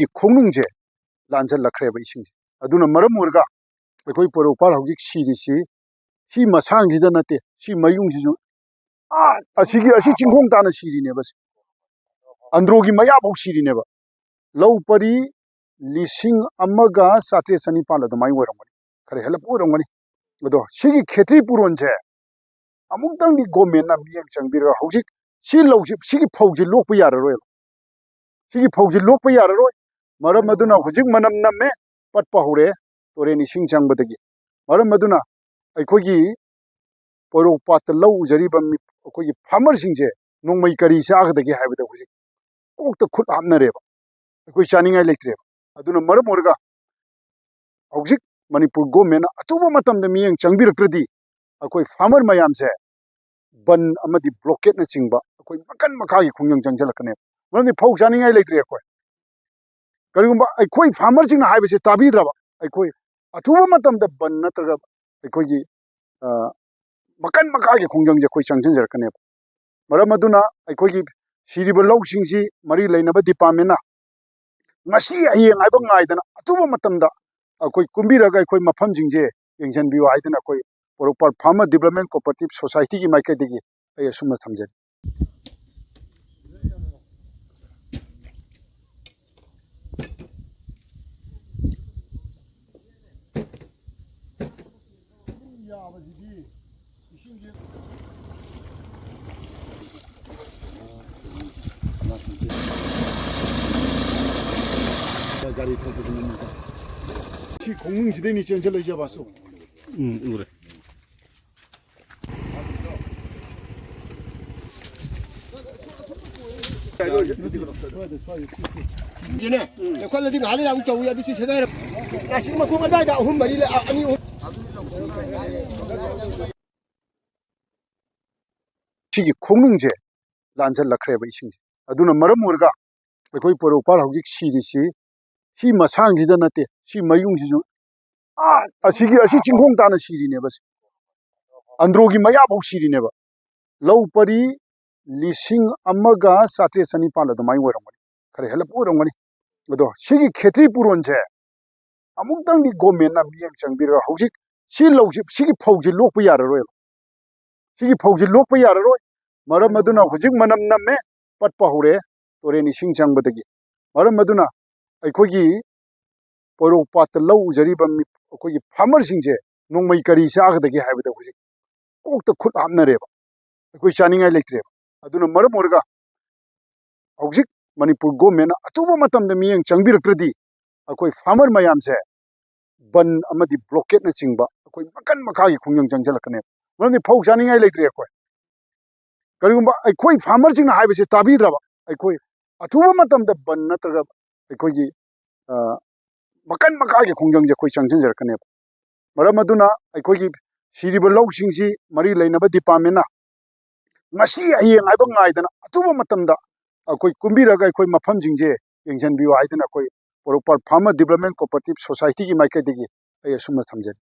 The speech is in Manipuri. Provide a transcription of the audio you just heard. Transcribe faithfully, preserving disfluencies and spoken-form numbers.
ꯈꯣꯡꯅꯨꯡꯁꯦ ꯂꯥꯟꯁꯤꯜꯂꯛꯈ꯭ꯔꯦꯕ ꯏꯁꯤꯡꯁꯦ꯫ ꯑꯗꯨꯅ ꯃꯔꯝ ꯑꯣꯏꯔꯒ ꯑꯩꯈꯣꯏ ꯄꯣꯔꯣꯝꯄꯥꯠ ꯍꯧꯖꯤꯛ ꯁꯤꯔꯤꯁꯤ ꯁꯤ ꯃꯁꯥꯡꯁꯤꯗ ꯅꯠꯇꯦ, ꯁꯤ ꯃꯌꯨꯡꯁꯤꯁꯨ, ꯑꯥ, ꯑꯁꯤꯒꯤ, ꯑꯁꯤ ꯆꯤꯡꯈꯣꯡ ꯇꯥꯅ ꯁꯤꯔꯤꯅꯦꯕ꯫ ꯑꯟꯗ꯭ꯔꯣꯒꯤ ꯃꯌꯥꯐꯥꯎ ꯁꯤꯔꯤꯅꯦꯕ꯫ ꯂꯧ ꯄꯔꯤ ꯂꯤꯁꯤꯡ ꯑꯃꯒ ꯆꯥꯇ꯭ꯔꯦꯠ ꯆꯅꯤꯄꯥꯟ ꯑꯗꯨꯃꯥꯏꯅ ꯑꯣꯏꯔꯝꯒꯅꯤ, ꯈꯔ ꯍꯦꯜꯂꯞꯄ ꯑꯣꯏꯔꯝꯒꯅꯤ꯫ ꯑꯗꯣ ꯁꯤꯒꯤ ꯈꯦꯇ꯭ꯔꯤ ꯄꯨꯔꯣꯟꯁꯦ ꯑꯃꯨꯛꯇꯪꯗꯤ ꯒꯣꯔꯃꯦꯟꯅ ꯃꯤꯠꯌꯦꯡ ꯆꯪꯕꯤꯔꯒ, ꯍꯧꯖꯤꯛ ꯁꯤ ꯂꯧꯁꯤ, ꯁꯤꯒꯤ ꯐꯧꯁꯤ ꯂꯣꯛꯄ ꯌꯥꯔꯔꯣꯏꯕ꯫ ꯁꯤꯒꯤ ꯐꯧꯁꯤ ꯂꯣꯛꯄ ꯌꯥꯔꯔꯣꯏ꯫ ꯃꯔꯝ ꯑꯗꯨꯅ ꯍꯧꯖꯤꯛ ꯃꯅꯝ ꯅꯝꯃꯦ, ꯄꯠꯄ ꯍꯧꯔꯦ, ꯇꯨꯔꯦꯟ ꯏꯁꯤꯡ ꯆꯪꯕꯗꯒꯤ꯫ ꯃꯔꯝ ꯑꯗꯨꯅ ꯑꯩꯈꯣꯏꯒꯤ ꯄꯣꯔꯣꯝꯄꯥꯠꯇ ꯂꯧ ꯎꯖꯔꯤꯕ ꯃꯤ-, ꯑꯩꯈꯣꯏꯒꯤ ꯐꯥꯔꯃꯔꯁꯤꯡꯁꯦ ꯅꯣꯡꯃꯩ ꯀꯔꯤ ꯆꯥꯒꯗꯒꯦ ꯍꯥꯏꯕꯗ ꯍꯧꯖꯤꯛ ꯀꯣꯛꯇ ꯈꯨꯠ ꯍꯥꯞꯅꯔꯦꯕ꯫ ꯑꯩꯈꯣꯏ ꯆꯥꯅꯤꯡꯉꯥꯏ ꯂꯩꯇ꯭ꯔꯦꯕ꯫ ꯑꯗꯨꯅ ꯃꯔꯝ ꯑꯣꯏꯔꯒ ꯍꯧꯖꯤꯛ ꯃꯅꯤꯄꯨꯔ ꯒꯣꯔꯃꯦꯟꯅ ꯑꯊꯨꯕ ꯃꯇꯝꯗ ꯃꯤꯠꯌꯦꯡ ꯆꯪꯕꯤꯔꯛꯇ꯭ꯔꯗꯤ ꯑꯩꯈꯣꯏ ꯐꯥꯔꯃꯔ ꯃꯌꯥꯝꯁꯦ ꯕꯟ ꯑꯃꯗꯤ ꯕ꯭ꯂꯣꯀꯦꯠꯅꯆꯤꯡꯕ ꯑꯩꯈꯣꯏ ꯃꯈꯟ ꯃꯈꯥꯒꯤ ꯈꯣꯡꯖꯪ ꯆꯪꯁꯤꯜꯂꯛꯀꯅꯦꯕ꯫ ꯃꯔꯝꯗꯤ ꯐꯧ ꯆꯥꯅꯤꯡꯉꯥꯏ ꯂꯩꯇ꯭ꯔꯦ ꯑꯩꯈꯣꯏ꯫ ꯀꯔꯤꯒꯨꯝꯕ ꯑꯩꯈꯣꯏ ꯐꯥꯔꯃꯔꯁꯤꯡꯅ ꯍꯥꯏꯕꯁꯦ ꯇꯥꯕꯤꯗ꯭ꯔꯕ, ꯑꯩꯈꯣꯏ ꯑꯊꯨꯕ ꯃꯇꯝꯗ ꯕꯟ ꯅꯠꯇ꯭ꯔꯒ ꯑꯩꯈꯣꯏꯒꯤ, ꯑ, ꯃꯈꯟ ꯃꯈꯥꯒꯤ ꯈꯣꯡꯖꯪꯁꯦ ꯑꯩꯈꯣꯏ ꯆꯪꯁꯤꯟꯖꯔꯛꯀꯅꯦꯕ꯫ ꯃꯔꯝ ꯑꯗꯨꯅ ꯑꯩꯈꯣꯏꯒꯤ ꯁꯤꯔꯤꯕ ꯂꯧꯁꯤꯡꯁꯤ ꯃꯔꯤ ꯂꯩꯅꯕ ꯗꯤꯄꯥꯔꯠꯃꯦꯟꯅ ꯉꯁꯤ ꯍꯌꯦꯡ ꯍꯥꯏꯕ ꯉꯥꯏꯗꯅ ꯑꯊꯨꯕ ꯃꯇꯝꯗ ꯑꯩꯈꯣꯏ ꯀꯨꯝꯕꯤꯔꯒ ꯑꯩꯈꯣꯏ ꯃꯐꯝꯁꯤꯡꯁꯦ ꯌꯦꯡꯁꯤꯟꯕꯤꯌꯨ ꯍꯥꯏꯗꯅ ꯑꯩꯈꯣꯏ ꯄꯣꯔꯣꯝꯄꯥꯠ ꯐꯥꯔꯃꯔ ꯗꯤꯕ꯭ꯂꯞꯃꯦꯟ ꯀꯣꯑꯣꯄꯔꯦꯇꯤꯞ ꯁꯣꯁꯥꯏꯇꯤꯒꯤ ꯃꯥꯏꯀꯩꯗꯒꯤ ꯑꯩ ꯑꯁꯨꯝꯅ ꯊꯝꯖꯔꯤ꯫ ꯒꯥꯔꯤ ꯊꯧꯕꯗꯨꯅ ꯁꯤ ꯈꯣꯡꯅꯨꯡꯁꯤꯗꯩꯅꯤ ꯆꯦꯟꯁꯤꯜꯂꯛꯏꯁꯦ ꯕꯥꯁꯨ꯫ ꯎꯝ, ꯎꯔꯦ꯫ ꯌꯦꯅꯦ, ꯑꯩꯈꯣꯏꯅꯗꯤ ꯉꯥꯏꯍꯥꯛ ꯂꯩꯔ ꯑꯃꯨꯛ ꯇꯧꯏ, ꯑꯗꯨ ꯁꯤ ꯁꯦꯒꯥꯏꯔ-, ꯄ꯭ꯂꯥꯁꯇꯤꯛ ꯃꯈꯣꯡ ꯑꯗꯥꯏꯗ ꯑꯍꯨꯝ ꯃꯔꯤ ꯂꯩ, ꯑ-, ꯑꯅꯤ ꯑꯍꯨꯝ꯫ ꯁꯤꯒꯤ ꯈꯣꯡꯅꯨꯡꯁꯦ ꯂꯥꯟꯁꯤꯜꯂꯛꯈ꯭ꯔꯦꯕ ꯏꯁꯤꯡꯁꯦ꯫ ꯑꯗꯨꯅ ꯃꯔꯝ ꯑꯣꯏꯔꯒ ꯑꯩꯈꯣꯏ ꯄꯣꯔꯣꯝꯄꯥꯠ ꯍꯧꯖꯤꯛ ꯁꯤꯔꯤꯁꯤ ꯁꯤ ꯃꯁꯥꯡꯁꯤꯗ ꯅꯠꯇꯦ, ꯁꯤ ꯃꯌꯨꯡꯁꯤꯁꯨ, ꯑꯥ, ꯑꯁꯤꯒꯤ, ꯑꯁꯤ ꯆꯤꯡꯈꯣꯡ ꯇꯥꯅ ꯁꯤꯔꯤꯅꯦꯕ ꯁꯤ꯫ ꯑꯟꯗ꯭ꯔꯣꯒꯤ ꯃꯌꯥꯐꯥꯎ ꯁꯤꯔꯤꯅꯦꯕ꯫ ꯂꯧ ꯄꯔꯤ ꯂꯤꯁꯤꯡ ꯑꯃꯒ ꯆꯥꯇ꯭ꯔꯦꯠ ꯆꯅꯤꯄꯥꯟ ꯑꯗꯨꯃꯥꯏꯅ ꯑꯣꯏꯔꯝꯒꯅꯤ, ꯈꯔ ꯍꯦꯜꯂꯞꯄ ꯑꯣꯏꯔꯝꯒꯅꯤ꯫ ꯑꯗꯣ ꯁꯤꯒꯤ ꯈꯦꯇ꯭ꯔꯤ ꯄꯨꯔꯣꯟꯁꯦ ꯑꯃꯨꯛꯇꯪꯗꯤ ꯒꯣꯔꯃꯦꯟꯅ ꯃꯤꯠꯌꯦꯡ ꯆꯪꯕꯤꯔꯒ ꯍꯧꯖꯤꯛ ꯁꯤ ꯂꯧꯁꯤ, ꯁꯤꯒꯤ ꯐꯧꯁꯤ ꯂꯣꯛꯄ ꯌꯥꯔꯔꯣꯏꯕ꯫ ꯁꯤꯒꯤ ꯐꯧꯁꯤ ꯂꯣꯛꯄ ꯌꯥꯔꯔꯣꯏ꯫ ꯃꯔꯝ ꯑꯗꯨꯅ ꯍꯧꯖꯤꯛ ꯃꯅꯝ ꯅꯝꯃꯦ, ꯄꯠꯄ ꯍꯧꯔꯦ, ꯇꯨꯔꯦꯟ ꯏꯁꯤꯡ ꯆꯪꯕꯗꯒꯤ꯫ ꯃꯔꯝ ꯑꯗꯨꯅ ꯑꯩꯈꯣꯏꯒꯤ ꯄꯣꯏꯔꯧ ꯄꯥꯠꯇ ꯂꯧ ꯎꯖꯔꯤꯕ ꯃꯤ-, ꯑꯩꯈꯣꯏꯒꯤ ꯐꯥꯔꯃꯔꯁꯤꯡꯁꯦ ꯅꯣꯡꯃꯩ ꯀꯔꯤ ꯆꯥꯒꯗꯒꯦ ꯍꯥꯏꯕꯗ ꯍꯧꯖꯤꯛ ꯀꯣꯛꯇ ꯈꯨꯠ ꯍꯥꯞꯅꯔꯦꯕ꯫ ꯑꯩꯈꯣꯏ ꯆꯥꯅꯤꯡꯉꯥꯏ ꯂꯩꯇ꯭ꯔꯦꯕ꯫ ꯑꯗꯨꯅ ꯃꯔꯝ ꯑꯣꯏꯔꯒ ꯍꯧꯖꯤꯛ ꯃꯅꯤꯄꯨꯔ ꯒꯣꯔꯃꯦꯟꯅ ꯑꯊꯨꯕ ꯃꯇꯝꯗ ꯃꯤꯠꯌꯦꯡ ꯆꯪꯕꯤꯔꯛꯇ꯭ꯔꯗꯤ ꯑꯩꯈꯣꯏ ꯐꯥꯔꯃꯔ ꯃꯌꯥꯝꯁꯦ ꯕꯟ ꯑꯃꯗꯤ ꯕ꯭ꯂꯣꯀꯦꯠꯅꯆꯤꯡꯕ ꯑꯩꯈꯣꯏ ꯃꯈꯟ ꯃꯈꯥꯒꯤ ꯈꯣꯡꯖꯪ ꯆꯪꯁꯤꯜꯂꯛꯀꯅꯦꯕ꯫ ꯃꯔꯝꯗꯤ ꯐꯧ ꯆꯥꯅꯤꯡꯉꯥꯏ ꯂꯩꯇ꯭ꯔꯦ ꯑꯩꯈꯣꯏ꯫ ꯀꯔꯤꯒꯨꯝꯕ ꯑꯩꯈꯣꯏ ꯐꯥꯔꯃꯔꯁꯤꯡꯅ ꯍꯥꯏꯕꯁꯦ ꯇꯥꯕꯤꯗ꯭ꯔꯕ ꯑꯩꯈꯣꯏ ꯑꯊꯨꯕ ꯃꯇꯝꯗ ꯕꯟ ꯅꯠꯇ꯭ꯔꯒ ꯑꯩꯈꯣꯏꯒꯤ, ꯑ, ꯃꯈꯟ ꯃꯈꯥꯒꯤ ꯈꯣꯡꯖꯪꯁꯦ ꯑꯩꯈꯣꯏ ꯆꯪꯁꯤꯟꯖꯔꯛꯀꯅꯦꯕ꯫ ꯃꯔꯝ ꯑꯗꯨꯅ ꯑꯩꯈꯣꯏꯒꯤ ꯁꯤꯔꯤꯕ ꯂꯧꯁꯤꯡꯁꯤ ꯃꯔꯤ ꯂꯩꯅꯕ ꯗꯤꯄꯥꯔꯠꯃꯦꯟꯅ ꯉꯁꯤ ꯍꯌꯦꯡ ꯍꯥꯏꯕ ꯉꯥꯏꯗꯅ ꯑꯊꯨꯕ ꯃꯇꯝꯗ ꯑꯩꯈꯣꯏ ꯀꯨꯝꯕꯤꯔꯒ ꯑꯩꯈꯣꯏ ꯃꯐꯝꯁꯤꯡꯁꯦ ꯌꯦꯡꯁꯤꯟꯕꯤꯌꯨ ꯍꯥꯏꯗꯅ ꯑꯩꯈꯣꯏ ꯄꯣꯔꯣꯝꯄꯥꯠ ꯐꯥꯔꯃꯔ ꯗꯤꯕ꯭ꯂꯞꯃꯦꯟ ꯀꯣꯑꯣꯄꯔꯦꯇꯤꯞ ꯁꯣꯁꯥꯏꯇꯤꯒꯤ ꯃꯥꯏꯀꯩꯗꯒꯤ ꯑꯩ ꯑꯁꯨꯝꯅ ꯊꯝꯖꯔꯤ꯫